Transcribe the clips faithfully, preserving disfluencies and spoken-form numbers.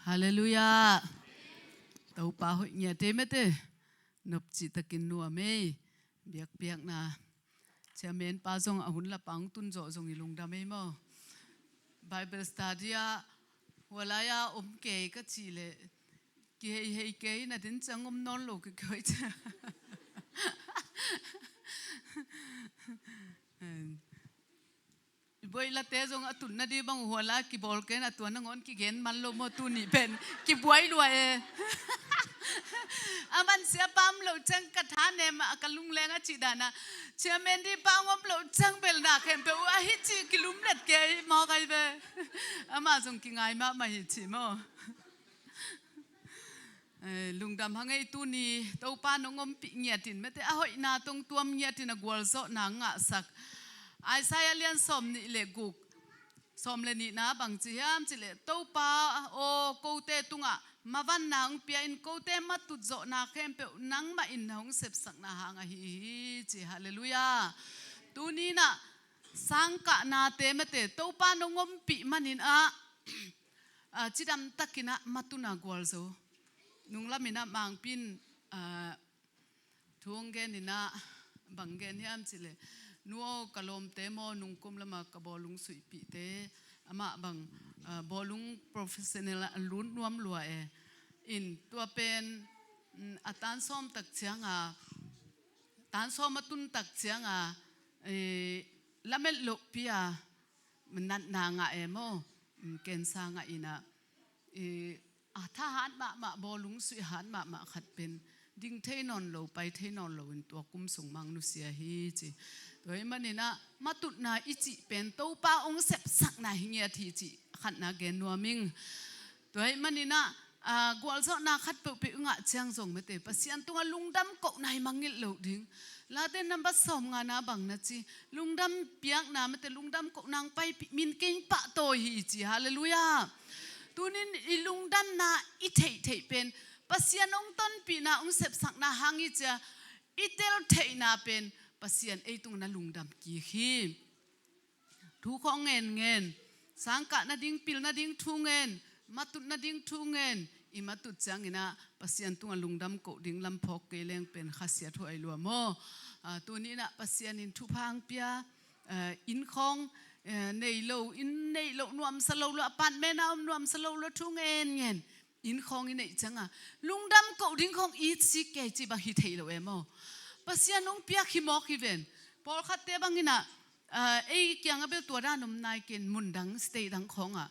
Halleluiah. Topa hoih ngiat ei mate. Nopci takin nuam ei. Biakpiakna. Chairman pa zong a hun lapa hong tun zawh zong i lungdam ei maw? Bible study ah hua lai-a om kei ka cih leh kiheihei kei na din ciang om nawn lo ka kihoih ciang. I boih late zong a tutna dih bang uh hua lai kibawl kei na tua nangawn kigen man lo maw? Tuni pen kibuai lua e. A man siapa om loh ciang ka tha nem a ka lungleng a cih dana. Chairman dih pa hong om loh ciang bel na khempeuh uh ahi cih kilumlet kei maw kai ve. Amah zong kingai mahmah hi cih maw? Eh, lungdam hang ei tuni Topa nong ompih ngiatin mate a hoihna tong tuam ngiatin a gualzawhna ngahsak. Isaiah lian sawm nih le guk, sawm le nihna bang ci hiam cih leh, Topa aw, kote tungah mavanna hong pia in, kote matut zawhna khempeuh nangmah in na hong sepsakna hang ahi hi ci. Halleluiah. Tuni inah sangkahnate mate Topa nong ompih manin ah, ah, cidam takin ah matuna gualzo. Nunglam inah Mangpi in, ah, thu hong gen inah bang gen hiam cih leh, nu aw, ka lawmte maw, nungkum lama ka bawlung suihpihte amah bang, ah, bawlung professional a lut nuam lua e. In tua pen, mm, a tan sawm tak cianga, tan sawm a tun tak cianga, eh, lamet lohpi a natna ngah e maw? Mm, cancer ngah inah, eh, a thahat mahmah, bawlung suih hat mahmah khat pen ding thei nawn lo, pai thei nawn lo in tua kum sung mang nusia hi ci. Tua ahih maninah matutna i cih pen Topa hong sepsakna hi ngiat hi cih khatna gen nuam ing. Tua ahih maninah, ah, gualzawhna khat peuhpeuh i ngah ciang zong mate Pasian tungah lungdam kohna i mangngilh loh ding. Late nambat sawm ngana bang na ci, lungdam piakna mate lungdam kohna hong paipih min kei hong pahtawi hi ci. Halleluiah. Tunin i lungdamna i theihtheih pen Pasian hong tonpihna hong sepsakna hang hi cia, i tel theihna pen Pasian ei tungah na lungdam kik hi. Thu khawng ngenngen, sangkah nading, pil nading thu ngen, matut nading thu ngen, i matut cianginah Pasian tungah lungdam koh ding lam phawk kei leng pen khasiat huai lua maw? Ah, tuni inah Pasian in thupha hong pia, ah, inn khawng, eh, nei lo, inn neih loh nuamsa lo lua, apartment a om nuamsa lo lua, thu ngenngen. Inn khawng i neih cianga lungdam koh ding khawng i sik kei ci bang hi thei lo e maw? Pasian hong piak hi mawk hi ven. Pawlkhatte banginah, ah, ei kiangah bel tua dan om nai ken, mun dang, state dang khawngah,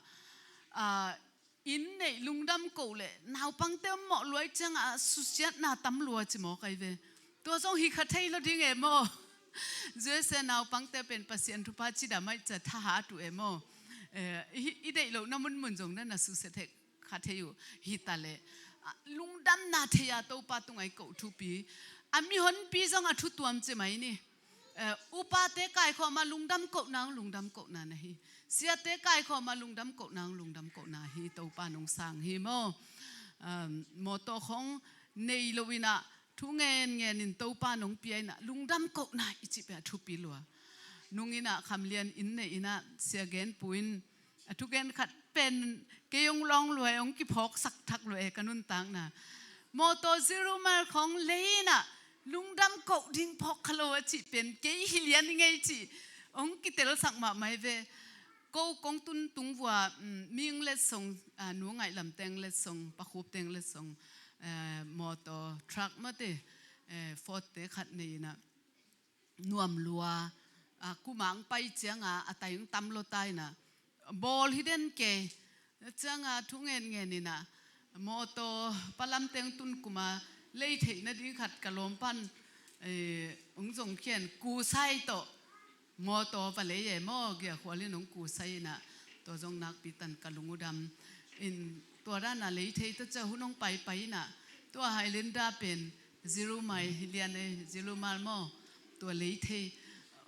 ah, inn neih lungdam koh leh naupangte om mawh luai ciangah susiatna tam lua ci mawk ai ve. Tua zong hi kha thei lo ding e maw? U S A naupangte pen Pasian thupha cidam ai cia thahat uh e maw? Eh, i, i deih lohna munmun zong na na susia thei kha thei uh. Hi ta leh, ah, lungdamna thei-a Topa tungah i koh thupi. A mihonpi zong a thu tuam ci mai ni. Eh, upate kaikhawma lungdam kohna hong lungdam kohna na hi. Siate kaikhawma lungdam kohna hong lungdam kohna hi. Topa nong sang hi maw? Um, mawtaw khawng nei loinah thu ngenngenin Topa nong pia inah lungdam kohna i cih pia thupi lua. Nunginah khamlian inn nei inah sia genpu in a thugen khat pen kei hong lawng lua e, hong kiphawksak thak lua e ka nuntakna. Mawtaw zero mile khawng lei inah lungdam koh ding phawk kha lo a cih pen kei hi lian i ngei cih hong kitelsak mahmah hi ve. Ko kong tun tung vua, mm, ming letsong, ah, nu ngaih lamteng letsong, pakhup teng letsong, eh, mawtaw, truck mate, eh, Ford te khat nei inah nuam lua, ah, kumang pai cianga a tai hong tam lo ta inah bawl hi den kei. Cianga thu ngenngen inah mawtaw palamteng tun kuma lei theih nading khat ka lawmpan, eh, hong zong khian kusai tawh mawtaw va lei e maw, giahkhual in hong kusai inah tua zong nakpi tan ka lung uh dam. In tua dana lei thei ta cia hun hong paipai inah tua Highlander pen zero mile hi lian e, zero mile maw? Tua lei thei.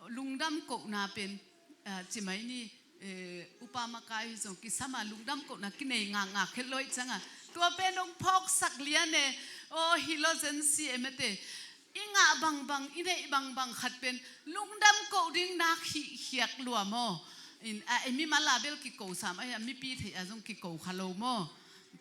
Lungdam kohna pen, ah, ci mai ni, eh, upa makai hi zong kisama lungdam kohna kinei ngakngak khet lo i cianga tua pen hong phawksak lian e. Aw, hi lo zen si e mate. I ngah bangbang, i neih bangbang khat pen lungdam koh ding nak hih khiak lua maw? In, a, i mimal a bel kiko sam, a, mipi theih a zong kiko kha lo maw?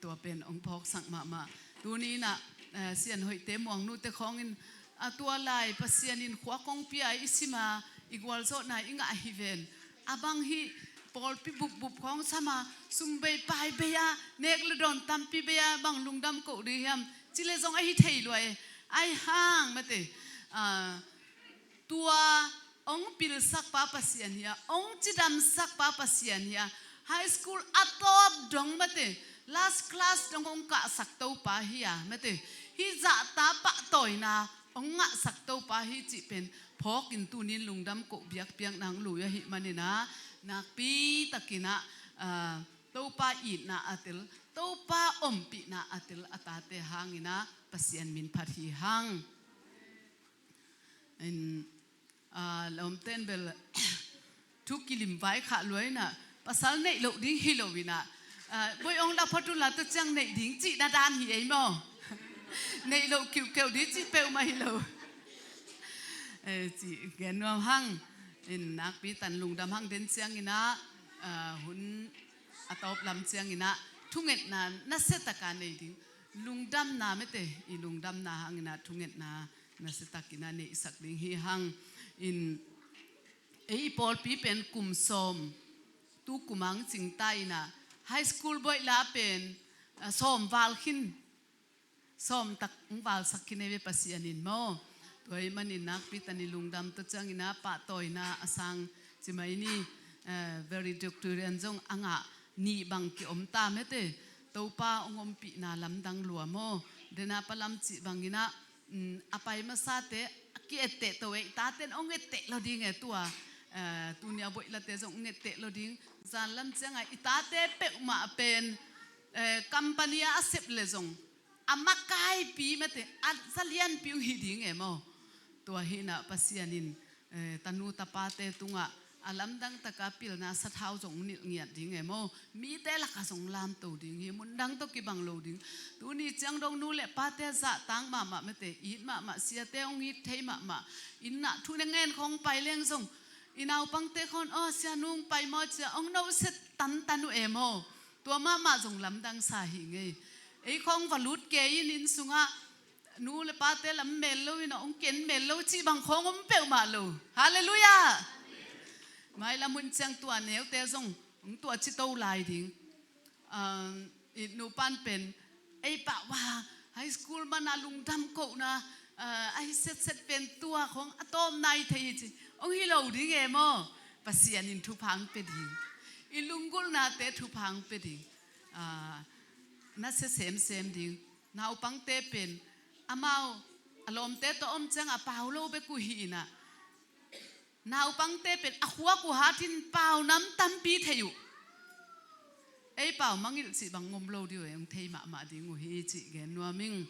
Tua pen hong phawksak mahmah. Tuni inah, eh, Sian Hoihte Muangnu te khawngin, a tua lai Pasian in khua kongpi-a i sim a, i gualzawhna i ngah hi ven. A bang hih pawlpi bupbup khawng sam a, sum bei pai bei a, nek le dawn tampi bei a, bang lungdam koh ding hiam? Ci le zong ahi thei lua e. Ahi hang mate, ah, tua hong pilsak pa Pasian hi a, hong cidamsak pa Pasian hi a, high school a tawp dong mate, last class dong hong kahsak Topa hi a mate, hih zahta pahtawina hong ngahsak Topa hi cih pen phawkin tunin lungdam koh biakpiakna hong lui ahih maninah, nakpi takinah, ah, Topa itna a tel, Topa ompihna a tel a tate hanginah Pasian min phat hi hang. In, ah, lawmten bel thu kilim vai khah lua inah, pasal neih loh ding hi lo inah, ah, boi ong la phot uh la tua ciang neih ding cihna dan hi ei maw? Neih loh kiuhkeuh ding cih peuhmah hi lo. Eh, cih gen nuam hang. In, nakpi tan lungdam hang den cianginah, ah, hun a tawp lam cianginah thungetna nasia taka nei ding. Lungdamna mete, i lungdamna hanginah thungetna nasia takinah neihsak ding hi hang. In, ei i pawlpi pen kum sawm, tu kum ang cingta inah, high school boih la pen, ah, sawm val khin, sawm tak hong valsak khin ei ve Pasian in maw? Tua ahih manin nakpi tan i lungdam tua cianginah pahtawina a sang cimai ni, eh, valedictorian zong a ngah nih bang kiom ta mete. Topa hong ompihna lamdang lua maw? Dena palam cih banginah, mm, a pai masate a ki-etteh to e, i taten hong etteh lo ding e tua. Eh, tunia boihlate zong hong etteh lo ding. Zanlam cianga i tate peuhmah pen, eh, company a a sep le zong a makaipi mete, a zalianpi hong hi ding e maw? Tua hinah Pasian in, eh, tanu tapate tungah a lamdang taka pilna sathau zong nilh ngiat ding e maw? Mite lakah zong lamto ding hi, mundang tawh kibang lo ding. Tuni ciang dong nu le pate zahtang mahmah mete, it mahmah, siate hong it thei mahmah. Innah thu ne ngen khawng pai leng zong i naupangte khawng, aw, sianu hong pai maw cia hong nohset tantan uh e maw? Tua mahmah zong lamdang sa hi ngei. Ei khawng va lut kei in inn sungah nu le pate lam mel lo inah hong ken mel lo cih bang khawng om peuhmah lo. Halleluiah. Mailam hun ciang tua neute zong hong tuah ci to lai ding. Um, i nupan pen ei pah wa, high school mana lungdam kohna, ah, ahi setset pen tua khawng a tawpna hi thei hi ci hong hi lo ding e maw? Pasian in thupha hong pia ding. I lunggulhnate thupha hong pia ding. Ah, nasia semsem ding. Naupangte pen amau a lawmte tawh om ciang a pau lo bek uh hi inah, naupangte pen a khuak uh hatin pau nam tampi thei uh. Ei pau mangilh cih bang ngom lo dih uh e, hong thei mahmah ding uh hi cih gen nuam ing.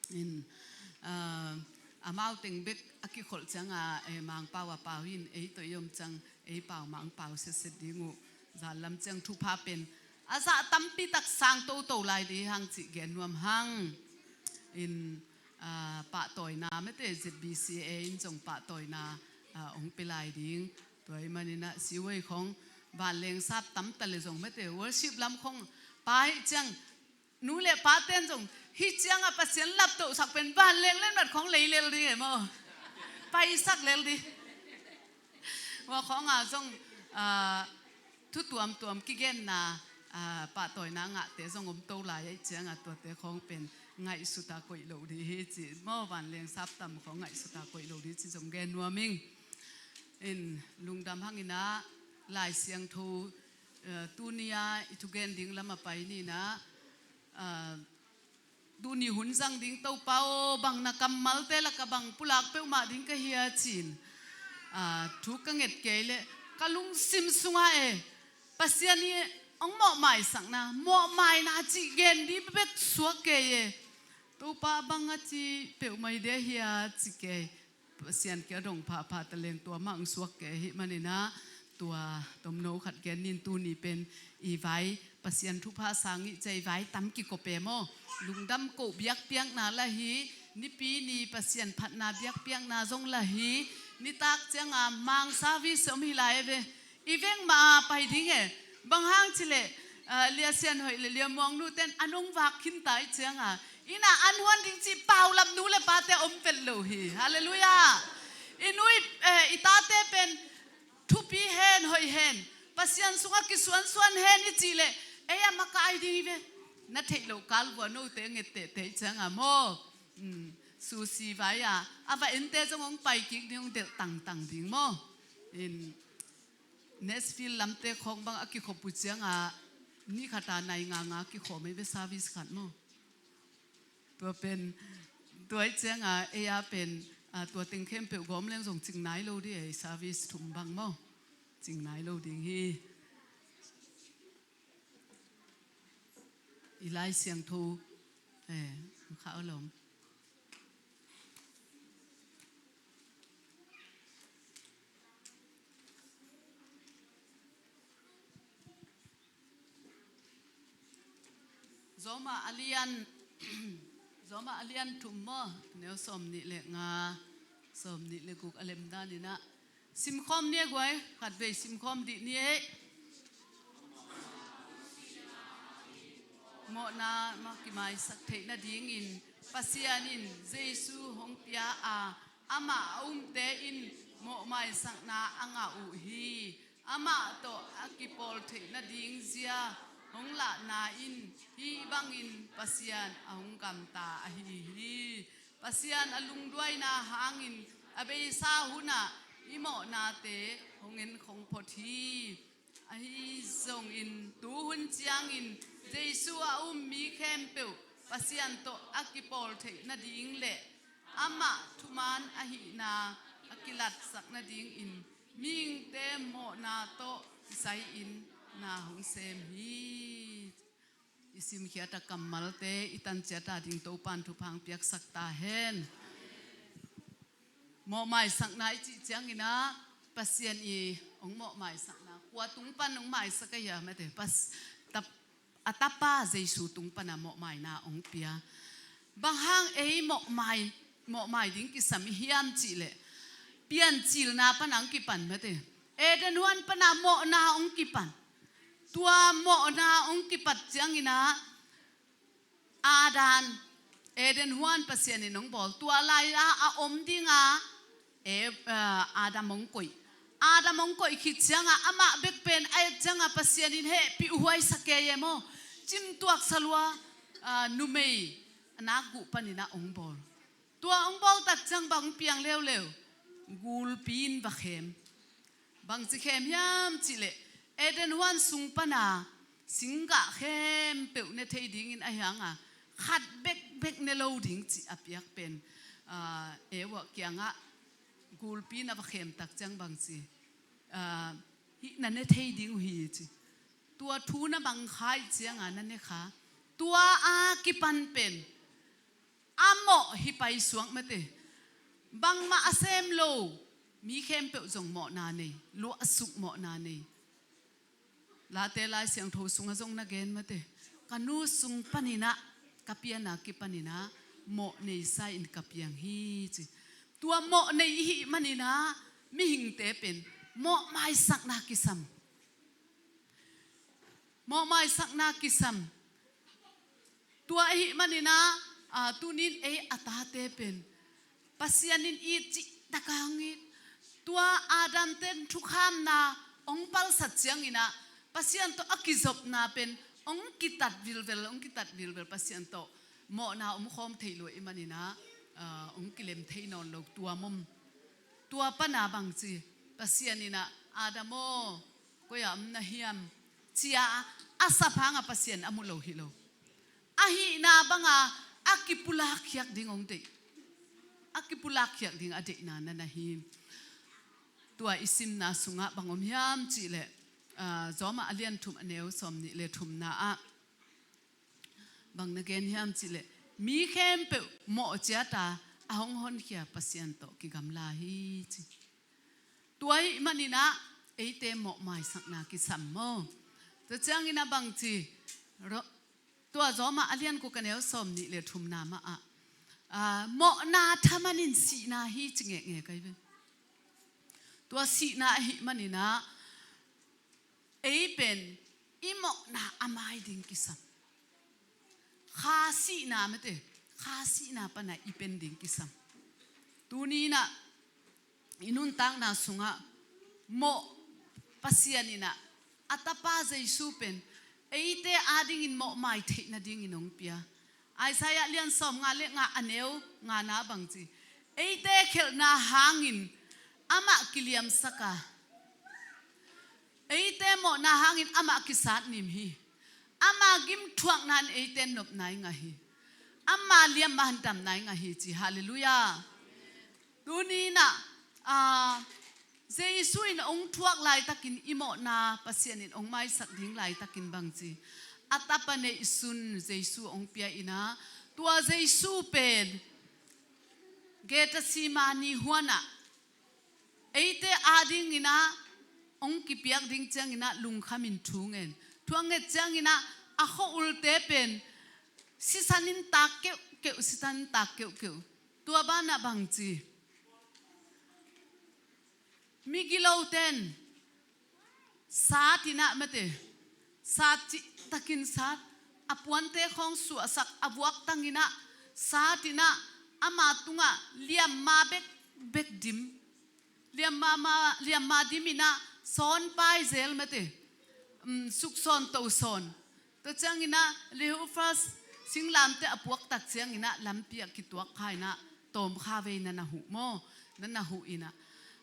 In, ah, amau teng bek a kikholh cianga, eh, Mangpau a pau hi in, ei tawh i om ciang ei pau Mangpau setset ding uh. Zanlam ciang thupha pen a zah tampi tak sang toto lai ding hang cih gen nuam hang. In, ah, pahtawina mete, Z B C A in zong pahtawina, ah, hong pia lai ding. Tua ahih maninah siwei khawng vanleng sap tamta le zong mete, worship lam khawng pai ciang nu le paten zong hih cianga Pasian laptohsak pen vanleng lenmat khawng lei lel ding e maw? Paisak lel ding. Ua khawnga zong, ah, thu tuamtuam kigenna, ah, pahtawina ngahte zong om to lai ahih cianga tuate khawng pen ngaihsuta koih loh dih hi ci maw, vanleng saptam khawng ngaihsuta koih loh dih ci zong gen nuam ing. In, lungdam hanginah Lai Siangtho, eh, tunia i thugen ding lam a pai ninah, ah, tuni hun zang ding Topa aw, bang na kammalte lakah bang pulak peuhmah ding ka hia ci-in, ah, thu ka nget kei leh ka lungsim sungah e, Pasian i hong mawhmaisakna, mawhmaina cih gen dih bek suak kei e. Topa bang a ci peuhmah hi dih hia ci kei. Pasian kiang dong phapha ta leng tua mah hong suak kei ahih maninah tua tomno khat gen nin. Tuni pen i vai Pasian thupha sang i ci a, i vai tam kikop e maw? Lungdam koh biakpiakna la hi, Nipi ni Pasian phatna biakpiakna zong la hi, nitak cianga mang service om hi lai e ve. I veng mah a pai ding e. Bang hang cileh, Ah, Lia Sian Hoih le Lia Muang Nu ten an hong vak khin ta i cianga, inn ah an huan ding cih paulam nu le pate om vet lo hi. Halleluiah. I nu i, eh, i tate pen thupi hen, hoih hen, Pasian sungah kisuansuan hen i cih leh, ei a makai ding hi ve. Na theih loh kal vua note nget tehteh i cianga maw? Hmm, susi vai-a a va ente zong hong pai kik ding, hong delh tangtang ding maw? In Nashville lamte khawng bang a kikhop uh cianga ni khata nai nganga kikhawm ei ve service khat maw? Tua pen, tua i cianga ei a pen, ah, tua teng khempeuh gawm leng zong cing nai lo dih ei, service thum bang maw? Cing nai lo ding hi. I Lai Siangtho, eh, kha a lawm. Roma a lian, Roma a lian thum maw, neu sawm nih le nga, sawm nih le guk a lem daninah. Simkhawm ni e guai, khatvei simkhawm dih ni e. Mawhna mah kimaisak theih nadingin Pasian in Jesu hong pia a, amah a umte in mawhmaisakna a ngah uh hi. Amah tawh a kipawl theih nading zia hong lahna in hih bangin Pasian a hong gamta ahi hi. Pasian a lungduaina hangin a beisa hunah i mawhnate hong en khong phot hi. Ahi zongin tuhun ciangin Jesu a um mi khempeuh Pasian tawh a kipawl theih nading le amah thuman ahihna a kilatsak nadingin mihingte mawhna tawh kisai-in na hong sem hi. I simkhiat a kammalte i tanciat a ding Topan thupha hong piaksak ta hen. Mawhmaisakna i cih cianginah Pasian i hong mawhmaisakna kua tung pan hong maisak a hia mate? Pas, tap, a Tapa Jesu tung pana mawhmaina hong pia. Bang hang ei mawhmai, mawhmai ding kisam i hiam cihleh, piancilna pana hong kipan mate. Eden huan pana mawhna hong kipan. Tua mawhna hong kipat cianginah Adam, Eden huan Pasian in hong bawl. Tua lai-a a om dinga E, ah, Adam hong koih. Adam hong koih khit cianga amah bek pen a et cianga Pasian in hehpih uh huaisak kei e maw? Cimtuak salua, ah, numei a nakguh paninah hong bawl. Tua hong bawl tak ciang bang hong piang leuleu? Gulpi in va khem. Bangci khem hiam cihleh, Eden huan sung pana singgah khempeuh ne thei dingin a hianga khat bekbek ne lo ding cih a piak pen, ah, Eva kiangah gulpi na va khem tak ciang bangci, ah, hih na ne thei ding uh hi ci. Tua thu na bang kha i cianga na ne kha. Tua a kipan pen a mawh hi paisuak mate. Bangmah a sem lo mi khempeuh zong mawhna nei, luahsuk mawhna nei. Late Lai Siangtho sungah zong na gen mate. Ka nu sung paninah ka piana kipaninah mawh neisa in ka piang hi ci. Tua mawh nei i hih maninah mihingte pen mawhmaisakna kisam. Mawhmaisakna kisam. Tua ahih maninah, ah, tunin ei a tate pen Pasian in it cih taka hong it. Tua Adam ten thukhamna hong palsat cianginah Pasian tawh a kizopna pen hong kitat vilvel, hong kitat vilvel Pasian tawh mawhna om khawm thei lua i maninah, ah, hong kilem thei nawn lo tua mom. Tua pana bangci Pasian inah Adam aw, koi-ah om na hiam cia a sap hanga Pasian a mu lo hi lo. Ahihna banga a kipulak khiak ding hong deih. A kipulak khiak ding a deihna na na hi. Tua i simna sungah bang om hiam cihleh, ah, Zawmah a lian thum a neu sawm nih le thumna ah bang na gen hiam cihleh, mi khempeuh mawh ciata a hong honkhia Pasian tawh kigamla hi ci. Tua ahih maninah eite mawhmaisakna kisam maw? Tua cianginah bangci, ro-, tua Zawmah a lian guk a neu sawm nih le thumna mah ah, ah, mawhna thaman in sihna hi ci ngekngek ahi ve. Tua sihna ahih maninah ei pen I mawhna a mai ding kisam. Kha sihna mate, kha sihna pana i pen ding kisam. Tuni inah i nuntakna sungah mawh Pasian inah a tapa Jesu pen eite adingin mawhmai theih nadingin hong pia. Isaiah lian sawmnga le nga a neu ngana bang ci, eite khelhna hangin amah kiliamsak a, eite mawhna hangin amah kisat nim hi. Ama gimthuakna in eite nopna i ngah hi. Ama liamma in damna i ngah hi ci. Halleluiah. Tuni inah ah, Jesu in hong thuak laitakin i mawhna Pasian in hong maisak ding laitakin bang ci, a tapa neihsun Jesu hong pia inah, tua Jesu pen Gethsemane huanah eite adinginah hong kipiak ding cianginah lungkhamin thu ngen. Thu a nget cianginah a khua ulte pen sisan in tak keuhkeuh, sisan in tak keuhkeuh. Tua banah bang ci, migiloten sat inah mate, sat cihtakin sat, a puante khawng suahsak, a vuak tanginah sat inah ama tungah liamma bekbek dim. Liamma, ma, liamma dim inah sawn pai zel mate, um, suksawn tosawn. Tua cianginah Cleopas singlamteh a puak tak cianginah lampi ah kituak kha inah tawm kha vei na na huh maw? Na na huh inah,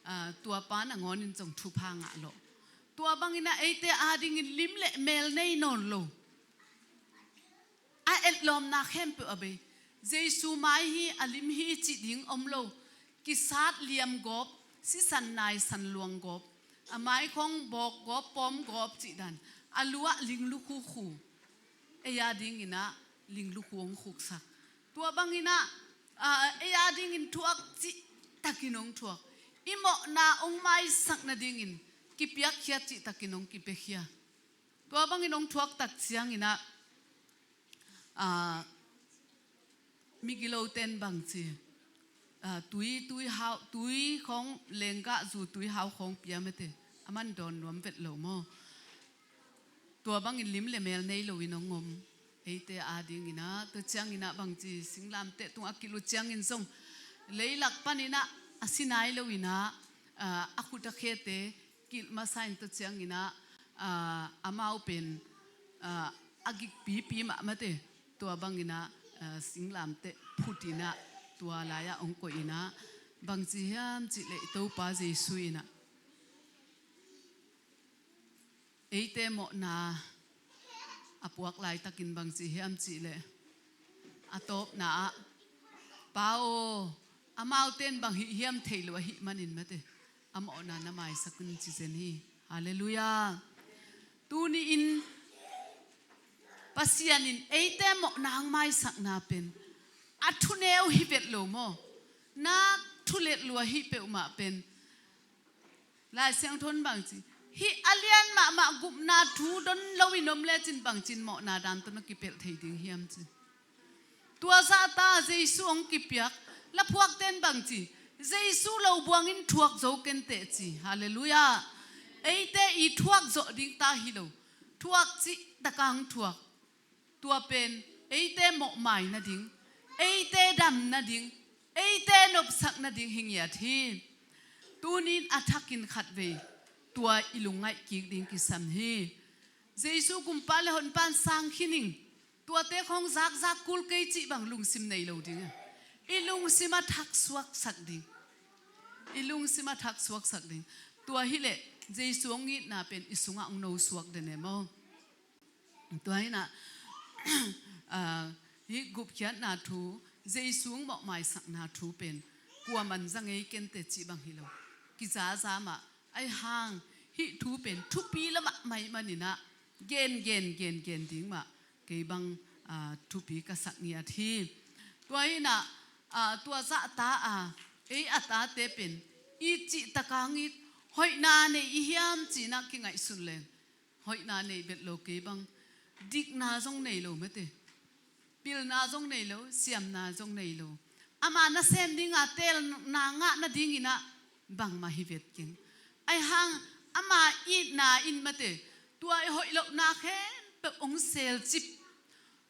ah, tua pa nangawnin zong thupha ngah lawh. Tua banginah eite adingin lim le meel nei nawn lo, a etlawmna khempeuh a bei. Jesu mai hi, a lim hi cih ding om lo. Kisat liam gawp, sisan naisan luang gawp, a mai khawng bawk gawp, pawm gawp cih dan, a lu ah linglukhu khu. Ei adinginah linglukhu hong khuksak. Tua banginah, ah, ei adingin thuak cihtakin hong thuak. I mawhna hong maisak nadingin kipiakkhiat cihtakin hong kipiakhia. Tua bangin hong thuak tak cianginah, ah, migiloten bang ci, ah, tui, tui hau, tui khawng lenggah zu tui hau khawng pia mate, a man dawn nuam vet lo maw? Tua bangin lim le meel nei loin hong om. Eite adinginah, tua cianginah bang ci, singlamteh tungah a kilut ciangin zong leilak paninah a si nai loinah, ah, a khut a khete kilh masa in tua cianginah, ah, amau pen, ah, a gikpipi mah mate, tua banginah, ah, singlamteh phut inah tua lai-ah hong koih inah bang ci hiam cih leh i Topa Jesu inah eite mawhna a puak laitakin bang ci hiam cih leh a tawpna ah, Pa aw, amaute in bang hih hiam thei lo ahih manin mate, a mawhna na maisak un ci zen hi. Halleluiah. Tuni-in Pasian in eite mawhna hong maisakna pen a thuneu hi vet lo maw? Nak thulet lua hi peuhmah pen Lai Siangtho in bang ci, hih a lian mahmah gupna thu don loin om lecin bangcin mawhna dan tawh na kipelh thei ding hiam ci. Tua zahta Jesu hong kipiak laphuakte in bang ci, Jesu lo buangin thuak zo kenteh ci. Halleluiah. Eite i thuak zawh ding ta hi lo, thuak cih taka hong thuak. Tua pen eite mawhmai nading, eite dam nading, eite nopsak nading hi ngiat hi. Tunin a thakin khatvei tua i lungngaih kik ding kisam hi. Jesu kumpa le honpa in sang khin ing, tuate khawng zakzak kul kei cih bang lungsim nei lo ding a, i lungsim a thak suaksak ding. I lungsim a thak suaksak ding. Tua hileh Jesu hong itna pen i sungah hong no suak den e maw? Tua hinah, ah, hih gupkhiatna thu, Jesu hong mawhmaisakna thu pen kuaman za ngei kenteh cih bang hi lo. Kizaza mah, ahi hang hih thu pen thupi lamah mai maninah gen, gen, gen, gen ding mah kei bang, ah, thupi ka sak ngiat hi. Tua hinah, ah, tua zahta a ei a tate pen i cih taka hong it, hoihna nei i hiam cinah kingaihsun leng hoihna nei vet lo kei bang, dikna zong nei lo mate, pilna zong nei lo, siamna zong nei lo. Ama nasem dinga teelna ngah nadinginah bangmah hi vet keng. Ahi hang ama itna in mate, Tua i hoih lohna khempeuh hong selcip,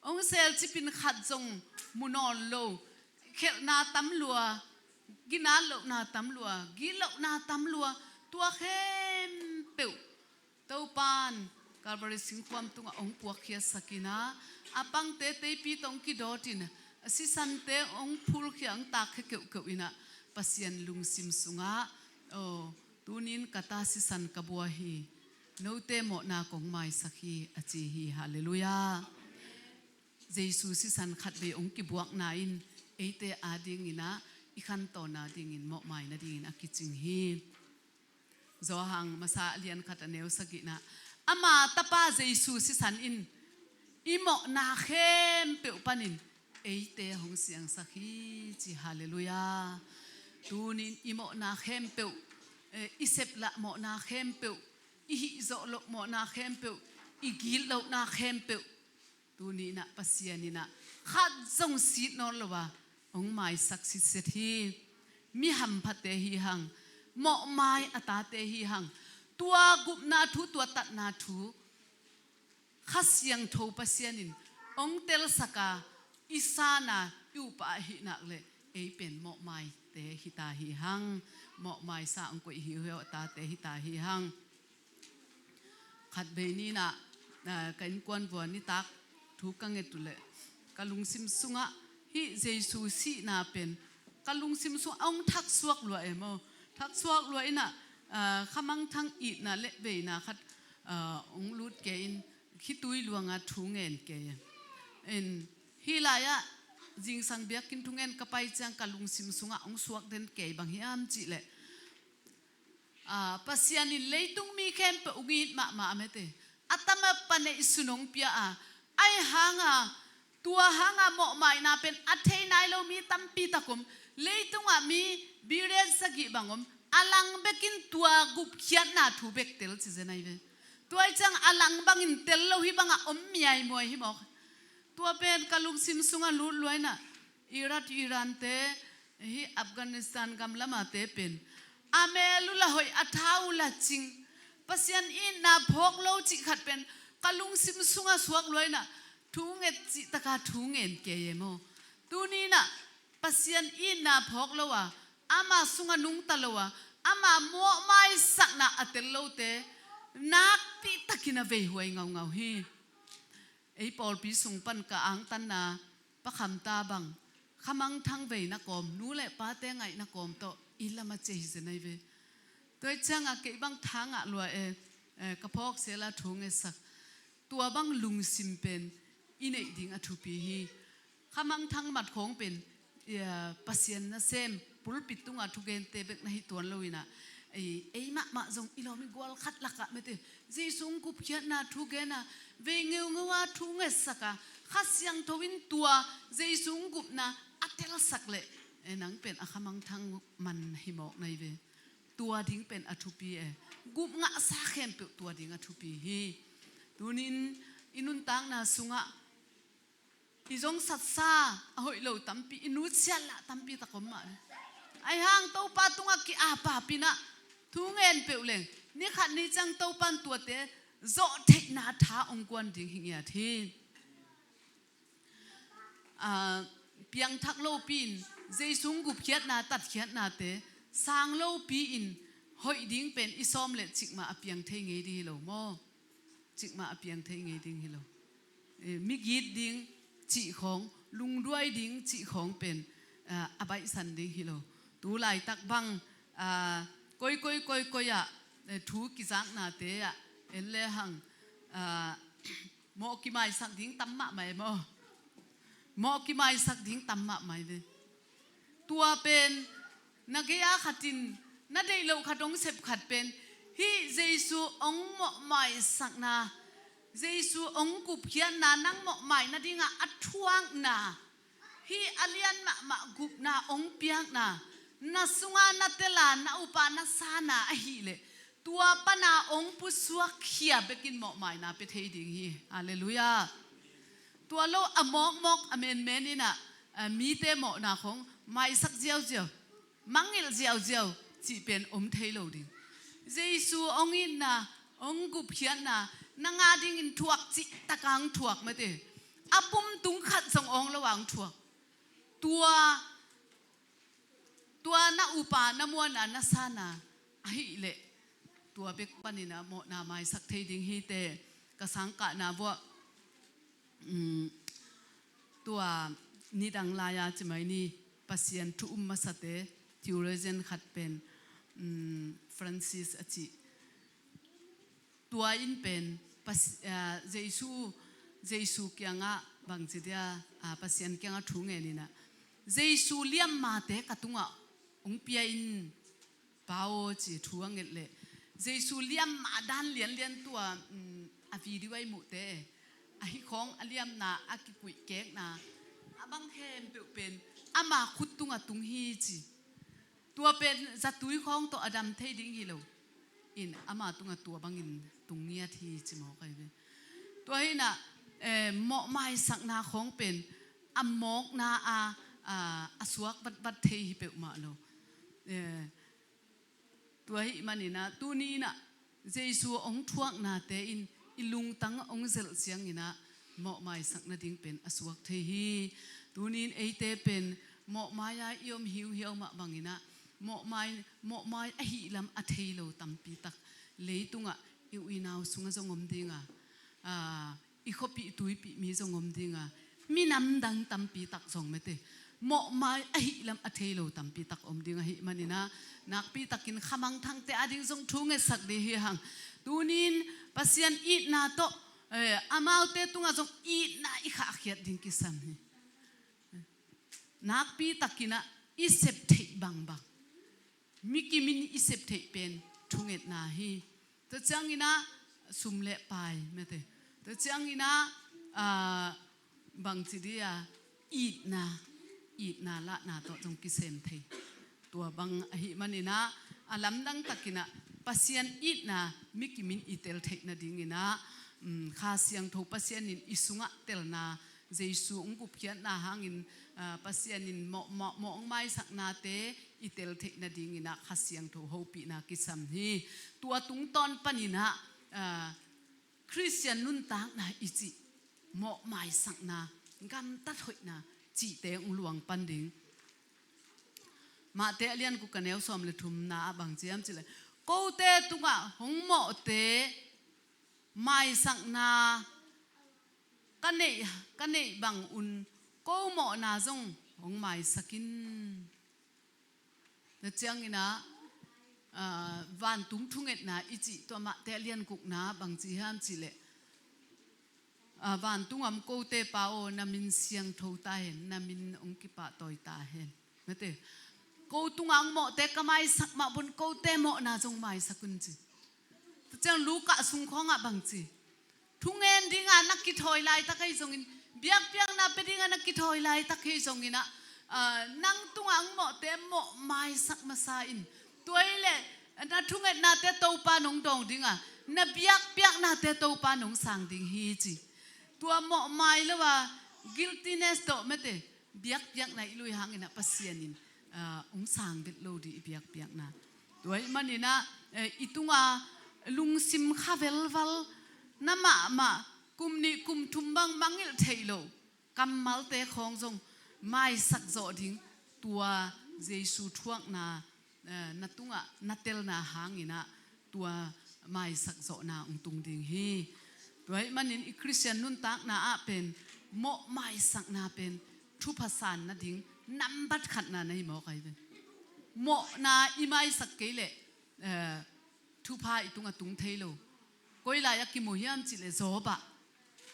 hong selcip in khat zong mu nawn lo, khelhna tam lua, ginat lohna tam lua, gitlohna tam lua, tua khempeuh Topan Calvary singkhuam tungah hong puakkhiatsak in ah, a pangte teipi tawh hong kidawt in, a sisante hong phulkhia, hong takkhia keuhkeuh in ah, Pasian lungsim sungah, aw, tunin ka ta sisan ka bua hi, note mawhna kong maisak hi, a ci hi. Halleluiah. Jesu sisan khatvei hong kibuakna in eite adingin ah i khantawn nadingin, mawhmai nadingin a kicing hi. Johan masa a lian khat a neu sagihna, ama tapa Jesu sisan in i mawhna khempeuh panin eite hong siangsak hi, ci. Halleluiah. Tunin i mawhna khempeuh, eh, i seplah mawhna khempeuh, i hihzawh loh mawhna khempeuh, i gitlohna khempeuh, tuni in ah Pasian in ah khat zong sit nawn lo a hong maisak sitset hi. Mi hamphate hi hang, mawhmai a tate hi hang, tua gupna thu, tua tatna thu Kha Siangtho Pasian in hong telsak a, i san a, i up a ahih nak leh ei pen mawhmaite hi ta hi hang, mawhmai sa hong koih hi uh a tate hi ta hi hang. Khatvei ni in ah, ah, ka innkuan vua nitak thu ka nget uh leh ka lungsim sungah hih Jesu sihna pen ka lungsim sungah hong thaksuak lua e maw. Thaksuak lua in ah, ah, khamangthang itna le veina khat, ah, hong lut kei in, khitui luanga thu ngen kei in. Hih lai-ah zingsang biakinn thungen ka pai ciang ka lungsim sungah hong suak den kei bang hiam cih leh, ah, Pasian in leitung mi khempeuh hong it mahmah a mete. A tama paneih sun hong pia a, ahi hanga, tua hanga mawhmaina pen a thei nai lo mi tampi tak om. Leitungah mi billion sagih bang om. A lang bekin tua gupkhiatna thu bek tel ci zen ahi ve. Tua ih ciang a lang bangin tel lo, hih bangah om miaimuai hi mawk. Tua pen ka lungsim sungah lut lua in ah, Iraq, Iran te, hih Afghanistan gam lama te pen a mel uh la hoih, a tha uh la cing, Pasian itna phawk lo cih khat pen ka lungsim sungah suak lua in ah, thu nget cih taka thu ngen kei e maw. Tuni in ah Pasian itna phawk lo a, ama sungah nungta lo a, ama mawhmaisakna a tel lote nakpi takin a veihuai ngaungau hi. Ei pawlpi sung pan ka angtanna Pa Kham Ta bang, khamangthang veina kawm, nu le pate ngaihna kawm tawh i lam a cei hi zen ahi ve. Tua ih ciangah kei bang tha ngah lua e, eh, ka phawk sela thu ngetsak. Tua bang lungsim pen i neih ding a thupi hi. Khamangthang mat khawng pen, ia, Pasian nasem, pulpit tunga thugente bek na hi tuan lo in ah, ei, ei mahmah zong i lawm i gual khat lakah mete, Jesu hong gupkhiatna thu gen a, vei ngeungeu a thu ngetsak a, Kha Siangtho in tua Jesu hong gupna a telsak leh, eh, nang pen a khamangthang man hi mawk na hi ve. Tua ding pen a thupi e. Gup ngahsa khempeuh tua ding a thupi hi. Tunin i nuntakna sungah i zongsatsa a hoih lo tampi, i nutsiat lah tampi tak om mah. Ahi hang Topa tungah ki-apap in ah thu ngen peuh leng, ni khat ni ciang Topa in tuate zawhtheihna tha hong guan ding hi ngiat hi. Ah, piangthak lopi in Jesu hong gupkhiatna, tatkhiatnate sang lopi in hoih ding pen i sawm leh cikmah a piang thei ngei ding hi lo maw? Cikmah a piang thei ngei ding hi lo. Eh, migit ding cih khawng, lungduai ding cih khawng pen, ah, a baihsan ding hi lo. Tu laitak bang, ah, koikoi koikoi ah, eh, thu kizaknate ah en lehang, ah, mawh kimaisak ding tam mahmah e maw? Mawh kimaisak ding tam mahmah e ve. Tua pen na gei-a khat in na deih loh khat hong sep khat pen, hih Jesu hong mawhmaisakna, Jesu hong gupkhiatna, nang mawhmai nadingah a thuakna, hih a lian mahmah gupna hong piakna, na sunga na tela, na upa, na sana ahih leh, tua pana hong pusuakkhia bekin mawhmaina pia thei ding hi. Halleluiah. Tua lo a mawkmawk a menmen in ah, a, mite mawhna khawng maisak ziauziau, mangngilh ziauziau cih pen om thei lo ding. Jesu hong itna, Hong gupkhiatna, nang a dingin thuak cih taka hong thuak mate. A pum tung khat zong awng lo a hong thuak. Tua, tua na upa, na muanna, na sanna ahih leh tua bek panin a mawhna maisak thei ding hi te. Ka sangkahna vuah, um, tua nidang lai-a ci mai ni, Pasian thu um masate, theologian khat pen, um, Francis a cih. Tua in pen Pas-, ah, Jesu, Jesu kiangah bangci dia, ah, Pasian kiangah thu ngen in ah, Jesu liammate ka tungah hong pia in, Pa aw, ci thu a nget leh, Jesu liamma dan lianlian tua, um, a video a i muhte, ahi khawng a liamna a kikuih kekna, a bang khempeuh pen ama khut tungah tung hi ci. Tua pen zatui khawng tawh a dam thei ding hi lo in, ama tungah tua bangin tung ngiat hi ci mawk ahi ve. Tua hi in ah, eh, mawhmaisakna khawng pen a mawkna a, a, a suak vatvat thei hi peuhmah lo. Eh, tua ahih manin ah, tuni in ah Jesu hong thuaknate in i lungtang hong zelh ciangin ah mawhmaisak nading pen a suak thei hi. Tuni in eite pen mawhmai-a i om hiuhiau mah bangin ah, mawhmai, mawhmai ahih lam a thei lo tampi tak leitungah i u i nau sungah zong om ding a, ah, i khuapih tuipih mi zong om ding a, minam dang tampi tak zong mate, mawhmai ahih lam a thei lo tampi tak om ding ahih manin ah, nakpi takin khamangthangte a ding zong thu ngetsak ding hi hang. Tuni in Pasian itna tawh, eh, amaute tungah zong itna i khahkhiat ding kisam hi. Nakpi takin ah i sep theih bangbang, mi kimin i sep theih pen thungetna hi. Tua ciangin ah sum le pai mate. Tua ciangin ah, ah, bangci dia, itna, itna lahna tawh zong kisem thei. Tua bang ahih manin ah, a lamdang takin ah Pasian itna mi kimin i tel theih nadingin ah, um, Kha Siangtho Pasian in i sungah telna, Jesu hong gupkhiatna hangin, ah, Pasian in mawh, mawh, mawh hong maisaknate i tel theih nadingin ah Kha Siangtho hopihna kisam hi. Tua tungtawn panin ah, ah, Khristian nuntakna i cih, mawhmaisakna, gamtat hoihna cihte hong luang pan ding. Mate a lian guk a neu sawm le thumna ah bang ci hiam cih leh, kote tungah hong mawhte maisakna ka neih, ka neih bang un ko mawhna zong hong maisak in. Tua ciangin ah, ah, vantung thungetna i cih tua Mate a lian gukna bang ci hiam cih leh, ah, vantung a om kote Pa aw, na min siangtho ta hen, na min hong kipahtawi ta hen. Mate, ko tungah hong mawhte ka maisak mah bangin kote mawhna zong maisak un ci. Tua ciang Luka sung khawngah bang ci, thungen dingah na kithawi laitak ahi zongin, biakpiakna pia dingah na kithawi laitak ahi zongin ah, ah, nang tungah hong mawhte mawh maisak masa in. Tua hi leh na thungetnate Topa in hong dawng dingah, na biakpiaknate Topa in hong sang ding hi ci. Tua mawh mai lo a, guiltiness tawh mate, biakpiakna i lui hangin ah Pasian in, ah, hong sang vet lo ding i biakpiakna. Tua ahih manin ah, eh, i tunga lungsim kha velval na mahmah, kum nih kum thum bang mangilh theih loh kammalte khawng zong maisak zawh ding, tua Jesu thuakna, eh, na tungah na telna hangin ah tua maisak zawhna hong tung ding hi. Tua ahih manin i Khristian nuntakna ah pen mawh maisakna pen thupha san nading nambat khatna na hi mawk ahi ve. Mawhna i maisak kei leh, eh, thupha i tungah tung thei lo. Koi lai-ah kimu hiam cih leh Job ah.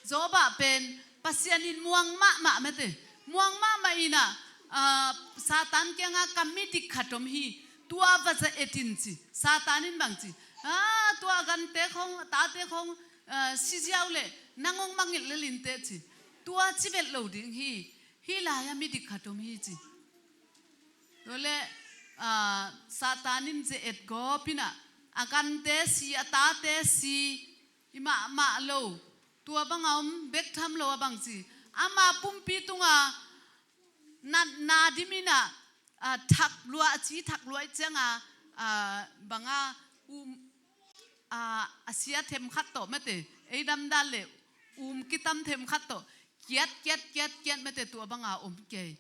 Job ah pen Pasian in muang mahmah mate. Muang mahmah in ah, ah, Satan kiangah ka midik khat om hi. Tua va za et in ci. Satan in bang ci. Ah, tua gante khawng, tate khawng, ah, si ziau leh nang hong mangilh lel inteh ci. Tua ci vet lo ding hi. Hih lai-ah midik khat om hi ci. Tua leh, ah, Satan in ze-et gawp in ah, a gante si, a tate si, i mahmah lo. Tua bang a om bek tham lo a bang ci. Ama pumpi tunga na, na dim in ah, ah, thak lua a ci, thak lua i cianga, ah, banga, um, a, a sia themkhat tawh mate, ei damdal le um kitam themkhat tawh kiat, kiat, kiat, kiat mate, tua banga om kei.